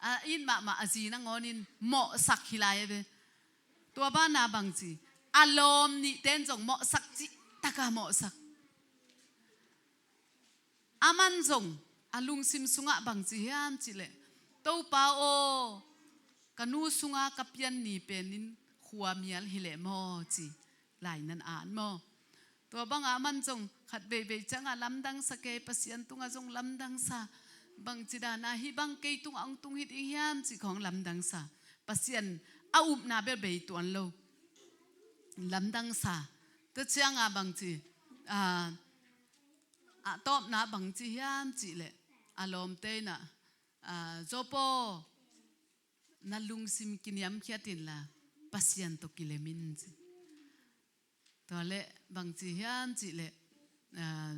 A it mahmah a zi nangawnin mawhsak hi lai a ve. Tua bana bangci, a lawm nihten zong mawhsak, cihtaka mawhsak. Aman zong a lungsim sungah bangci hiam cihleh, Topa aw, ka nu sunga ka pian ni penin khuamial hileh maw ci, lai nan an maw. Tua banga aman zong khat veivei ciangah lamdangsa kei, Pasian tungah zong lamdangsa. Bangci dana hih bang kei tungah hong tung hi ding hiam cih khawng lamdangsa. Pasian a upna bel bei tuan lo. Lamdangsa. Tua cianga bangci, a, a tawpna bangci hiam cihleh, a lawmte inah, a, Job aw, na lungsim kiniamkhiat inla Pasian tawh kilem in ci. Tua leh bangci hiam cihleh, a,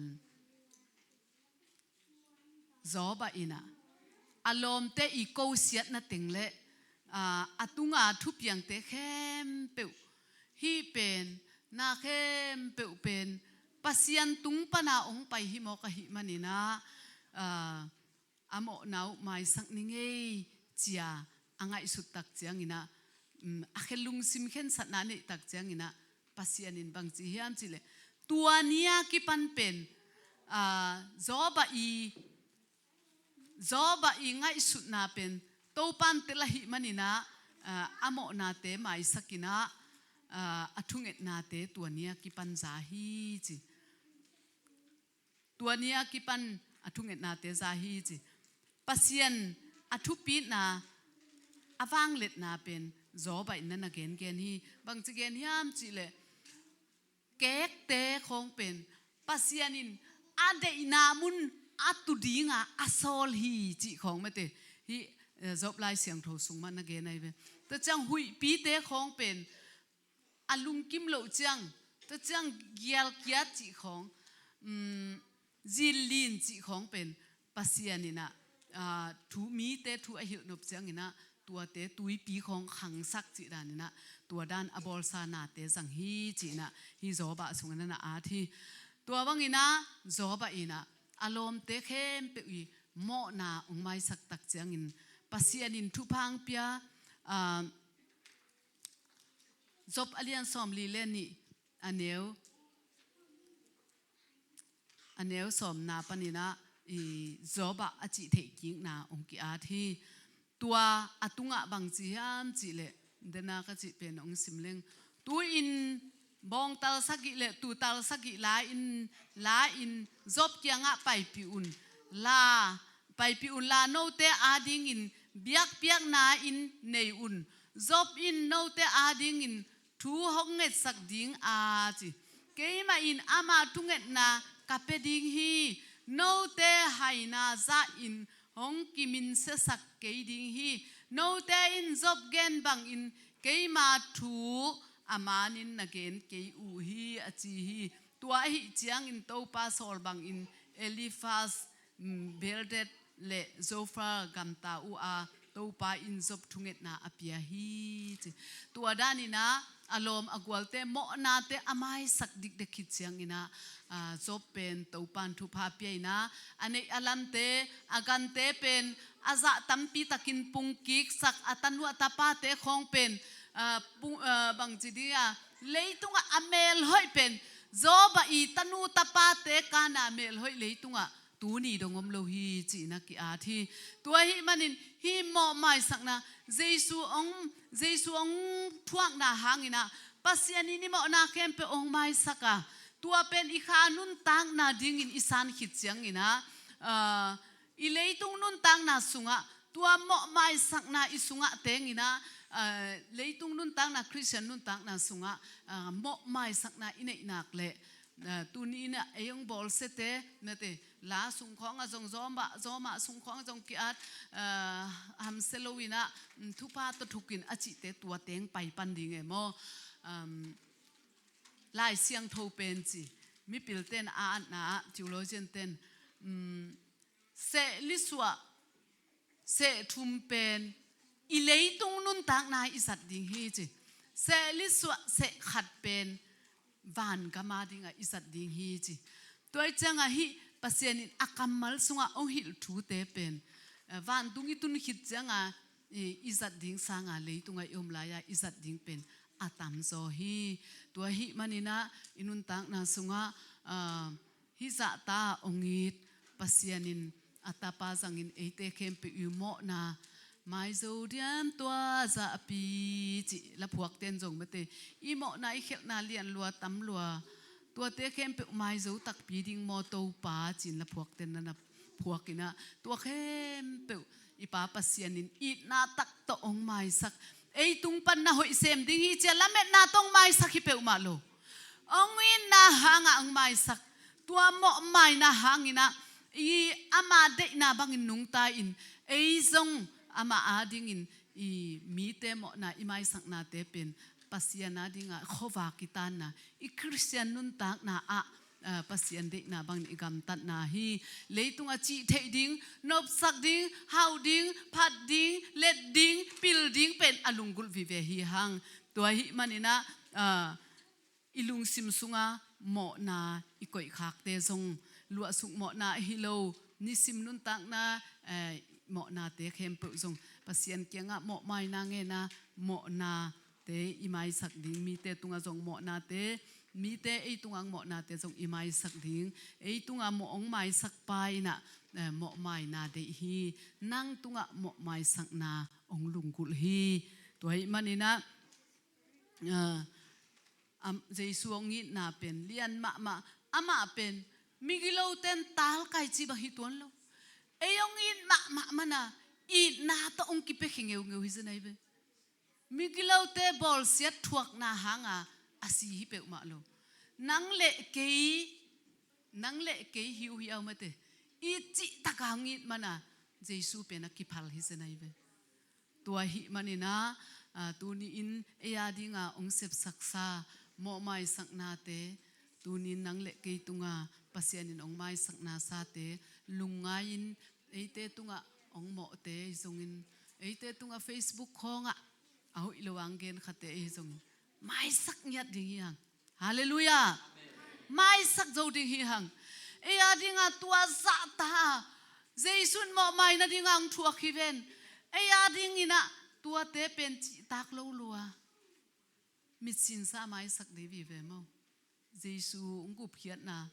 Job inah a lawmte i kosiatna teng le, a, a tunga thupiangte khempeuh, hih pen, na khempeuh pen Pasian tung pana hong pai hi mawk ahih maninah, a, a mawhna uh maisak ni ngei cia a ngaihsut tak cianginah, um, a khe lungsim khensatna a neih tak cianginah, Pasian in bangci hiam cihleh, tua ni-a kipan pen, a, Job i, Job i ngaihsutna pen Topan tel ahih maninah, a, a mawhnate maisakinah, a, a thungetnate tua ni-a kipan za hi ci. Tua ni-a kipan a thungetnate za hi ci. Pasian a thupitna, a vangliatna pen Job in na na gengen hi. Bangci gen hiam cihleh, kekte khawng pen Pasian in a deihna mun a tu dinga a sawl hi cih khawng mate. Hih, eh, Job Lai Siangtho sung mah na gen ahi ve. Tua ciang huihpite khawng pen a lungkim loh ciang, tua ciang gialkiat cih khawng, um, zillin cih khawng pen Pasian inah, a, thu, mite thu a hilh nop cianginah tuate tuipi khawng khangsak cih daninah tua dan a bawlsa nate zang hi cihinah hih Job sungah na na at hi. Tua banginah Job inah a lawmte khempeuh i mawhna hong maisak tak ciangin Pasian in thupha hong pia, a, Job a lian sawmli le nih, a neu, a neu sawmna paninah i Job a cih theih kikna hong ki-at hi. Tua a tungah bangci hiam cihleh, dena ka cih pen hong sim leng. Tu-in bawngtal sagih le tuutal sagih la-in, la-in Job kiangah paipih un. La, paipih unla note adingin biakpiakna in nei un. Job in note adingin thu hong ngetsak ding a ci. Keimah in ama thungetna ka pia ding hi. Note haina zahin hong kiminsiasak kei ding hi. Note in Job gen bangin keima thu a manin na gen kei uh hi, a ci hi. Tua ahih ciangin Topa sawl bangin Eliphaz, mm, Bildad le Zophar gamta uh a, Topa in Job thungetna a pia hi ci. Tua daninah a lawm a gualte mawhnate a maisak dikdek khit cianginah, a, Job pen Topan thupha pia inah a neih a lamte, a gante pen a zah tampi takin pungkiksak, a tanu a tapate khawng pen, a, pung, a, bangci ding a, leitungah a melhoih pen Job i tanu tapate kana melhoih leitungah tuni dong om lo hi cihinah ki-at hi. Tua ahih manin hih mawhmaisakna, Jesu hong, Jesu hong thuakna hanginah Pasian in i mawhna khempeuh hong maisak a, tua pen i kha nuntakna dingin i san khit cianginah, a, i leitung nuntakna sungah tua mawhmaisakna i sungah tenginah, a, leitung nuntakna, Khristian nuntakna sungah, a, mawhmaisakna i neih nak leh, a, tuni inah ei hong bawlsiate, nate, la sungkhawngah zong, zawmah, zawmah sungkhawngah zong ki-at, a, hamsia loinah, mm, thupha tawh thukin a cihte tua teng pai pan ding e maw? Um, Lai Siangtho pen ci, mipilte'n a atna ah, theologian ten, um, seh li suah, seh thum pen i leitung nuntakna i zat ding hi ci. Seh li suah, seh khat pen vangam a dingah i zat ding hi ci. Tua ih ciangah hih Pasian in a kammal sungah hong hilh thute pen, eh, vantung i tun khit ciangah i, i zat ding sangah leitungah i om lai-ah i zat ding pen a tamzaw hi. Tua hih maninah i nuntakna sungah, ah, hih zahta hong it Pasian in a tapa zangin eite khempeuh i mawhna maizo diam tua zahpi cih laphuakten zong mate. I mawhna i khelhna lian lua tam lua tuate khempeuh maizo takpi ding maw Topa ci-in laphuakten na na phuakinah tua khempeuh i Pa Pasian in itna tak tawh hong maisak. Ei tung pan na hoih sem ding hi ci-a lametna tawh hong maisak hi peuhmah lo. Hong itna hangah hong maisak. Tua mawhmaina hanginah i ama deihna bangin nungta-in ei zong ama adingin i mite mawhna i maisaknate pen Pasian adingah khuavak i tanna, i Khristian nuntakna ah, ah, Pasian deihna bangin i gamtatna hi. Leitungah cih theih ding, nopsak ding, hauh ding, phat ding, let ding, pil ding pen a lunggulh vive hi hang. Tua hih maninah, ah, i lungsim sunga mawhna i koihkhakte zong, luahsuk mawhna ahi lo, nisim nuntakna, eh, mawhnate khempeuh zong Pasian kiangah mawhmaina ngena mawhnate i maisak ding, mite tungah zong mawhnate, mite ei tungah mawhnate zong i maisak ding. Ei tungah mawh hong maisak pa inah, eh, mawhmaina deih hi. Nang tungah mawhmaisakna hong lunggulh hi. Tua hih maninah, ah, am, Jesu hong itna pen lian mahmah. Amah pen migiloten talkai ci bang hi tuan lo. Ei hong it mahmah mana itna tawh hong kipia khe ngeungeu hi zen ahi ve. Migilote bawlsiat thuakna hanga a si hi peuhmah lo. Nang le kei, nang le kei hi uh hi au mate. I cihtakah hong it mana Jesu pen a kiphal hi zen ahi ve. Tua hih maninah, ah, tuni-in ei adinga hong sepsaksa mawhmaisaknate, tuni-in nang le kei tunga Pasian in hong maisakna sate lungngai-in eite tungah hong mawhte ahi zongin, eite tungah Facebook khawngah a hoih lo ang gen khate ahi zongin maisak ngiat ding hi hang. Halleluiah. Maisak zo ding hi hang. Ei adinga tua zahta Jesu in mawhmai nadinga hong thuak hi ven. Ei adinginah tuate pen cihtak lo lua mitsinsa maisak dei vive maw? Jesu hong gupkhiatna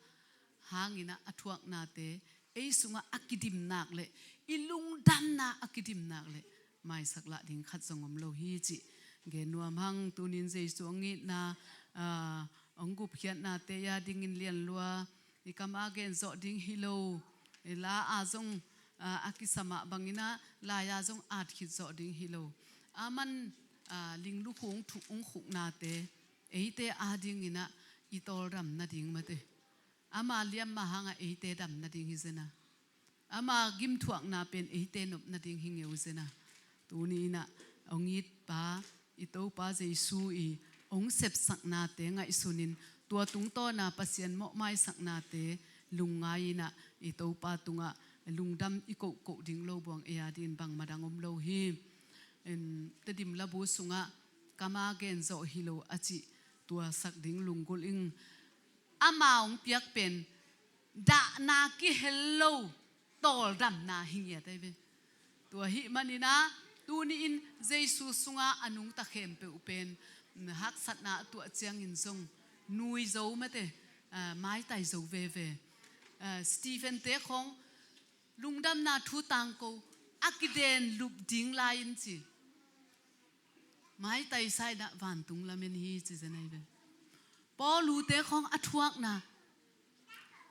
hanginah a thuaknate ei sungah a kidimnak le i lungdamna a kidimnak le maisak lah ding khat zong om lo hi cih gen nuam hang. Tunin Jesu hong itna, ah, hong gupkhiatnate a dingin lian lua i kam a gen zawh ding hi lo. I la a zong, ah, a kisamah banginah lai a zong at khit zawh ding hi lo. Aman, ah, linglukhung thuk hong khuknate eite adinginah i tawldam nading mate. Ama liamma hangah eite dam nading hi zena. Ama gimthuakna pen eite nop nading hi ngeu zena. Tuni inah hong it pa, i Topa Jesu i hong sepsaknate ngaihsunin tua tungtawna Pasian mawhmaisaknate lungngai inah i Topa tungah lungdam i kohkoh ding lo buang ei adingin bangmah dang om lo hi. En, Tedim labu sungah kam a gen zawh hi lo a cih tua sak ding lunggulh ing. Ama hong piak pen dahna kihel lo tawldamna hi ngiat ahi ve. Tua hih maninah tuni-in Jesu sunga a nungta khempeuh pen, mm, haksatna a tuah ciangin zong nui zo mate, ah, maitai zo veve. Ah, Stephen te khawng lungdamna thu tangko a kiden lup ding lai-in ci maitai sa inah vantung lamen hi ci zen ahi ve. Paulu te khawng a thuakna,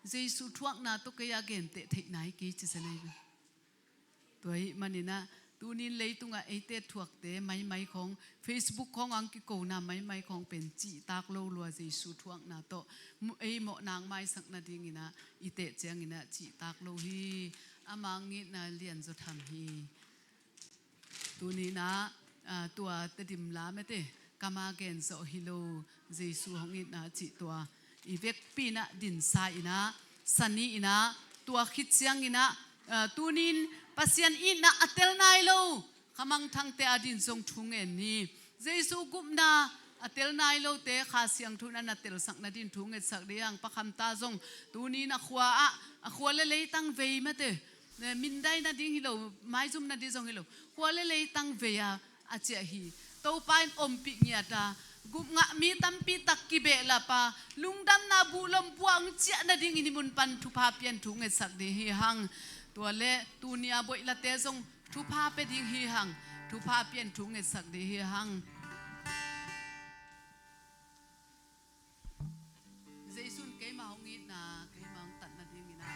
Jesu thuakna tawh kei a genteh theih nai kei ci zen ahi ve. Tua hih maninah tunin leitungah eite thuakte maimai khawng, Facebook khawng ang kikona maimai khawng pen cihtak lo lua Jesu thuakna tawh mu-, ei mawhna hong maisak nadinginah i teh cianginah cihtak lo hi. Ama hong itna lianzaw tham hi. Tuninah, ah, tua Tedim la mate kam a gen zawh hi lo, Jesu hong itna cih tua i vekpi inah dinsa inah, sani inah, tua khit cianginah, ah, tunin Pasian itna a tel nai lo khamangthangte adin zong thu ngen ni. Jesu gupna A tel nai lote Kha Siangtho in a na telsak nading thu ngetsak ding hi hang. Pa Kham ta zong tuni in a khua ah, a khua le leitang vei mate, mindai nading hi lo, maizum nading zong hi lo, khua le leitang vei a a ciah hi. Topa in ompih ngiat a, gupngah mi tampi tak kibehlap a, lungdamna buhlom buang ciah nadingin hih mun pan thupha pian thu ngetsak ding hi hang. Tua le tuni a boihlate zong thupha pia ding hi hang. Thupha pian thu ngetsak ding hi hang. Jesu'n keima hong itna, keima hong tatna dingin a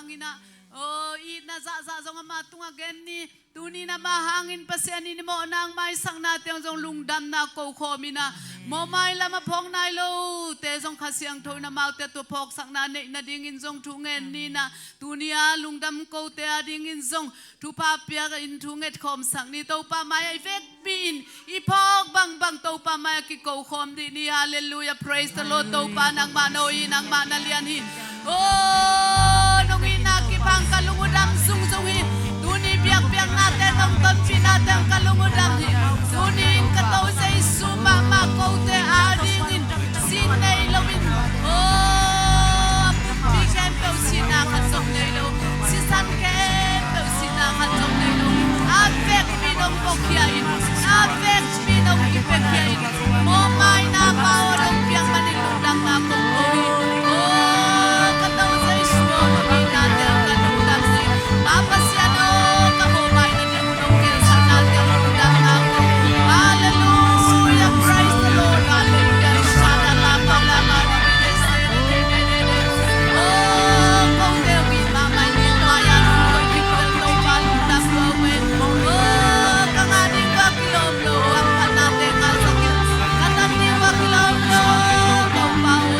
Ina, oh, itna zahzah zong ama tungah gen ni. Tuni in ama hangin Pasian in i mawhna hong maisaknate zong lungdamna ko khawm ina, mawhmai lam a phawk nai lote zong Kha Siangtho in amaute tua phawksakna neih nadingin zong thu ngen ni ina, tuni a lungdam kote adingin zong thupha piak in thu ngetkhawmsak ni. Topa mai-ah i vekpi in i phawk bangbang Topa mai-ah kiko khawm dih ni. Halleluiah, praise the Lord. Topa nangmah na hoih hi, nangmah na lian hi. Oh, nong itna kiphang ka lung uh dam zungzung hi. Tuni biakpiaknate nong tonpihnate hong ka lung uh dam hi. Tuni in ka To Jesu mahmah kote adingin sin nei loin, oh, a pumpi khempeuh sihna khat zong nei lo, sisan khempeuh sihna khat zong nei lo, a vekpi nong buakkhia in, a vekpi nong kipiakhia in, mawhmaina pau nong piak manin lungdamna kong ko hi. Oh, ka To Jesu aw, nong itnate hong ka lungdam hi. Pa Pasian aw, ka mawhmaina ding Halleluiah, praise the Lord, halleluiah. Shadala, palama, dibide, sede, dede. Oh, kong teu mi mama ni maya, kong teu mi mama ni maya. Oh, ka ngah ding va kilawm lo, a phatnate ngahsak in. Ka tam ding va kilawm lo, Topa aw.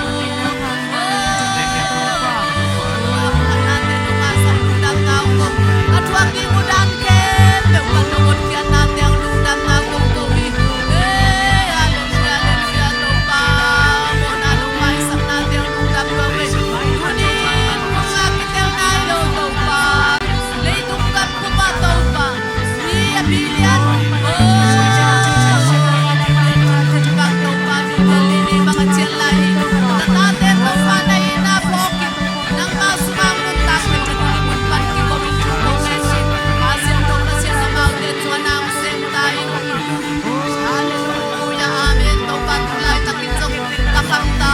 Nangmah sungah nuntak pek in, tuni mun pan kiko in, thu ko ngen in. Kha Siangtho Pasian, amaute tungah na hong sem ta in. Halleluiah, amen. Topa, tu laitakin zong ka kham ta,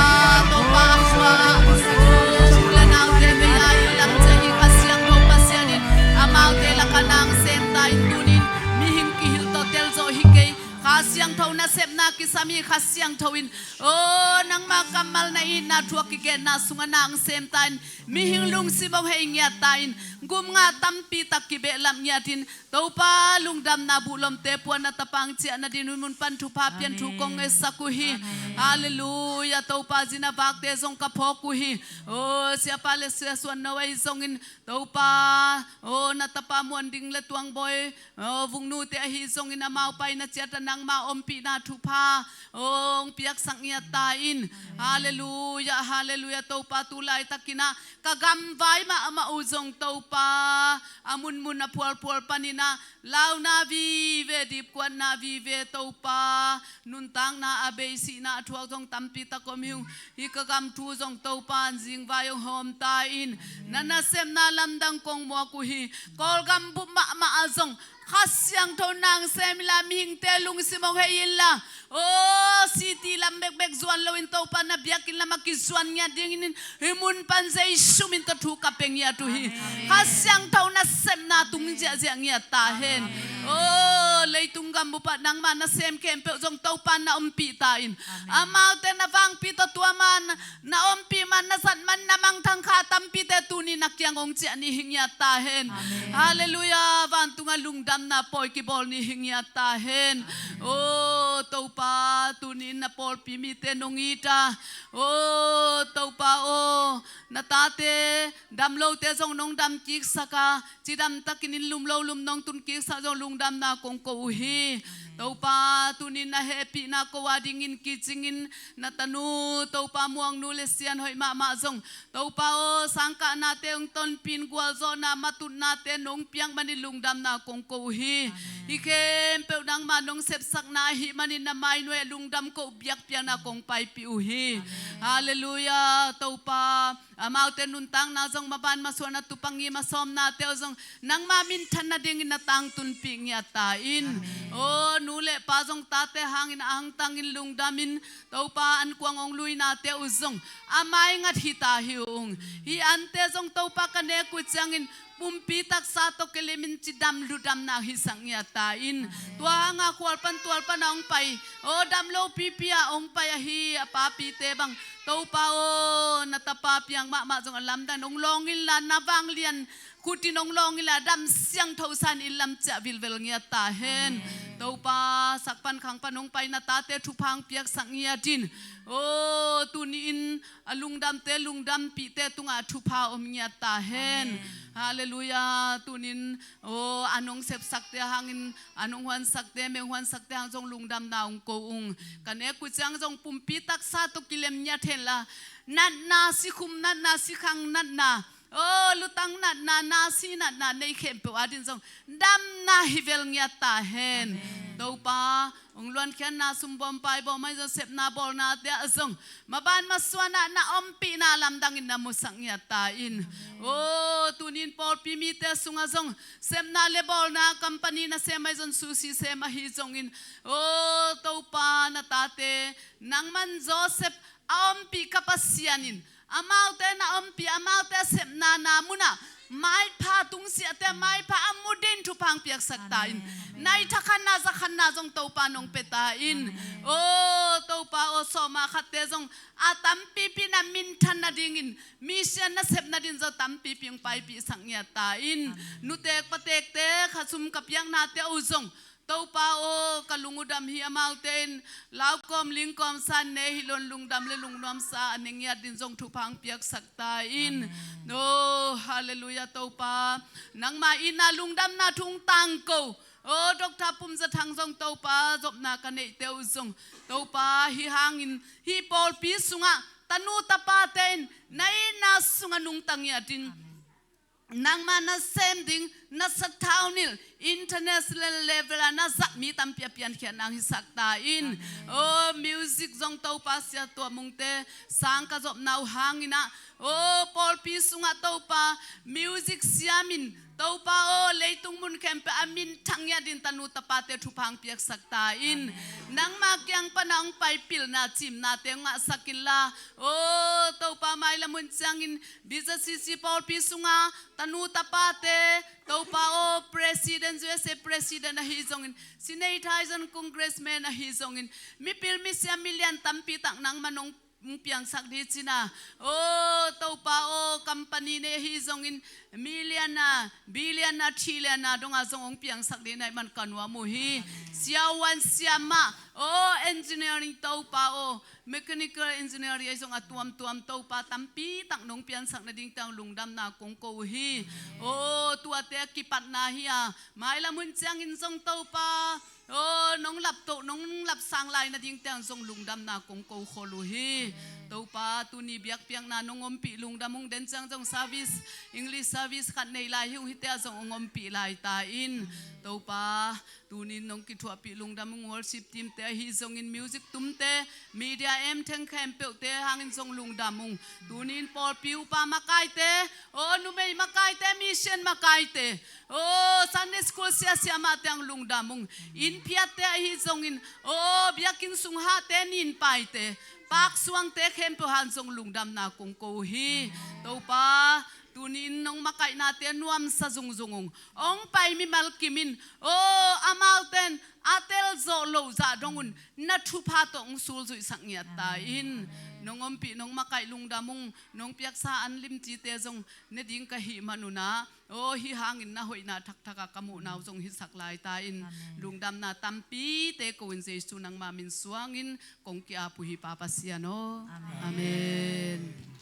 Topa, a khua ah u le naute vei-a i lam ciang hi Kha Siangtho Pasian in amaute lakah na hong sem ta in. Tuni in mihing kihilh tawh tel zawh hi kei. Kha Siangtho nasepna kisam hi. Kha Siangtho in, oh, nangmah kammal, na itna thu a kigenna sungah na hong sem ta in. Mihing lungsim hong hei ngiat ta in, gum ngah tampi tak kibehlap ngiat in, Topa lungdamna buhlomte puan na tapa hong ciah nadingin hih mun pan thupha pian thu kong ngetsak uh hi. Halleluiah, Topa, zin a vakte zong ka phawk uh hi. Oh, siapa le sia suan no ahi zongin, Topa, oh, na tapa Muan Ding le Tuang Bawi, oh, Vung nute ahi zongin amau pai na ciat ah nangma ompihna thupha hong piaksak ngiat ta in. Halleluiah, halleluiah. Topa, tu laitakin ah ka gamvai mahmah uh zong Topa, a munmun a phualphual panin ah launa vive, dipkuatna vive, Topa, nuntakna a bei, sihna a thuak zong tampi tak om hi ung. Hih ka gam thu zong Topa in zingvai hong hawm ta in. Na nasepna lamdang kong muak uh hi. Kawlgam bup mahmah ah zong Kha Siangtho na hong sem inla, mihingte lungsim hong hei inla, oh, city lam bekbek zuan loin Topa na biakinn lamah kizuan ngiat dingin hih mun pan Jesu min tawh thu ka pia ngiat uh hi. Kha Siangtho nasepna tung ziahziah ngiat ta hen. Oh, leitung gam bup ah nangmah nasem khempeuh zong Topa na ompih ta in. Amaute na vangpi tawh tua man, na ompih man, na zat man, na mangthang kha tampite tuni na kiang hong ciah ni hi ngiat ta hen. Halleluiah, vantungah lungdamna pawi kibawl ni hi ngiat ta hen. Oh, Topa, tuni in na pawlpi mite nong it a, oh, Topa aw, na tate dam lote zong nong dam kiksak a, cidam takin inn lum lo lum nong tun kiksak zong lungdamna kong ko uh hi. Topa, tuni in na hehpihna ko adingin kicingin na tanu Topa Muang nu le Sian Hoih mahmah zong, Topa aw, sangkahnate hong tonpih in, gualzawhna matutnate nong piak manin lungdamna kong ko uh hi. Hih khempeuh nangmah nong sepsakna ahih manin na mai nuai ah lungdam ko uh, biakpiakna kong paipih uh hi. Halleluiah, Topa. Amaute nuntakna zong maban masuan a tup a ngim a sawmnate uh zong nangma minthan nadingin na tangtunpih ngiat ta in. Oh, nu le pa zong tate hangin a hangtangin lungdamin, Topa, ankuang hong luinate uh zong a maingat hi ta hi ung. Hih ante zong Topa ka nek uh ciangin pumpi taksa tawh kilemin cidam ludamna hisak ngiat ta in. Tua hanga khual pan tual pan a hong pai, aw, dam lo pipi a hong pai ahi a papite bang, Topa aw, na tapa piang mahmah zong a lamdang hong lawng inla, na vanglian khutin hong lawng inla, dam siangtho san in lam ciah vilvel ngiat ta hen. Topa, sak pan khang pan hong pai na tate thupha hong piaksak ngiat in. Aw, tuni in a lungdamte, lungdampihte tungah thupha om ngiat ta hen. Halleluiah. Tunin, aw, an hong sepsakte hangin, an hong huansakte, meng huansakte hang zong lungdamna hong ko ung. Ka nek uh ciang zong pumpi taksa tawh kilem ngiat henla, natna, sikhum natna, sikhang natna, aw, lutang natna, nasi natna nei khempeuh adin zong damna hi vel ngiat ta hen. Topa, hong luankhiatna, sumbawm paibawm ahi zong, sepna bawlnate ah zong maban masuanah na ompihna lamdangin na musak ngiat ta in. Aw, tunin pawlpi mite sungah zong sepna le bawlna company na sem ahi zong, susi sem ahi zongin, aw, Topa, na tate nangman Joseph a ompih ka Pasian in, amaute na ompih, amaute a sepna na munah maipha tungsiahte maipha a mu din thupha hong piaksak ta in. Nai thakhanna, zakhanna zong Topa nong pia ta in. Aw, Topa aw, sawma khatte zong a tampipi na minthan nadingin, mission na sep nadin zong tampipi hong paipihsak ngiat ta in. Nutek patekte kha sum ka piaknate uh zong, Topa aw, ka lung uh dam hi, amaute in laukawm lingkawm san ne hi lon, lungdam le lungnuamsa a ne ngiat din zong thupha hong piaksak ta in. Aw, halleluiah, Topa. Nangma in a lungdamna thu hong tangko, aw, Doctor Pum Za Thang zong, Topa, zopna ka neihte uh zong, Topa, hih hangin hih pawlpi sungah tanu tapate in na itna sungah nungta ngiat in. Nangma nasem ding, na sathau nilh, international level ah na zat mi tampi a piankhiat nang hisak ta in. Aw, music zong Topa, Sia Tua Mungte, sang ka zopna uh hangin ah, aw, pawlpi sungah Topa, music siamin, Topa aw, leitung mun khempeuh a minthang ngiat din tanu tapate thupha hong piaksak ta in. Nangma kiang pana hong pai pilna cimnate hong ngahsak inla, aw, Topa, mailam hun ciangin B Z C C pawlpi sunga tanu tapate, Topa aw, President, U S A President ahi zongin, Senate ahi zongin, Congressman ahi zongin, mipil misiam milian tampi tak nangman hong piangsak dih cina. Aw, Topa aw, company nei ahi zongin, million a, billion a, trillion a donga zong hong piangsak dih na hih man ka nuam uh hi. Siavuan siamah, aw, engineering, Topa aw, mechanical engineering ahi zong a tuamtuam, Topa, tampi tak nong piansak nading tang lungdamna kong ko uh hi. Aw, tuate a kipatna hi a, mailam hun ciangin zong, Topa, aw, nong laptoh, nong lapsang lai nading tang zong lungdamna kong ko khol uh hi. Topa, tuni biakpiakna nong ompih lungdam ung. Den ciang zong service, English service khat nei lai hi ung, hite ah zong hong ompih lai ta in. Topa, tunin nong kithuahpih lungdam ung. Worship team te ahi zongin, music tumte, media em theng khempeuhte hangin zong lungdam ung. Tunin pawlpi upa makaite, aw, numei makaite, mission makaite, aw, Sunday school sia siamahte hang lungdam ung. Inn phiatte ahi zongin, aw, biakinn sung hahte, nin paite, paksuangte khempeuh hang zong lungdamna kong ko uh hi. Topa, tunin nong makaihnate nuamsa zungzung ung. Hong pai mimal kimin, aw, amaute in a telzawh loh zah dong un, na thupha tawh hong sulzuihsak ngiat ta in. Nong ompih, nong makaih lungdam ung. Nong piaksa an limcite zong ne ding ka hih man un ah, aw, hih hangin na hoihna thakthak a ka muhna uh zong hisak lai ta in. Lungdamna tampite ko in, Jesu nangma min suangin kong ki-ap uh hi, Pa Pasian aw. Amen.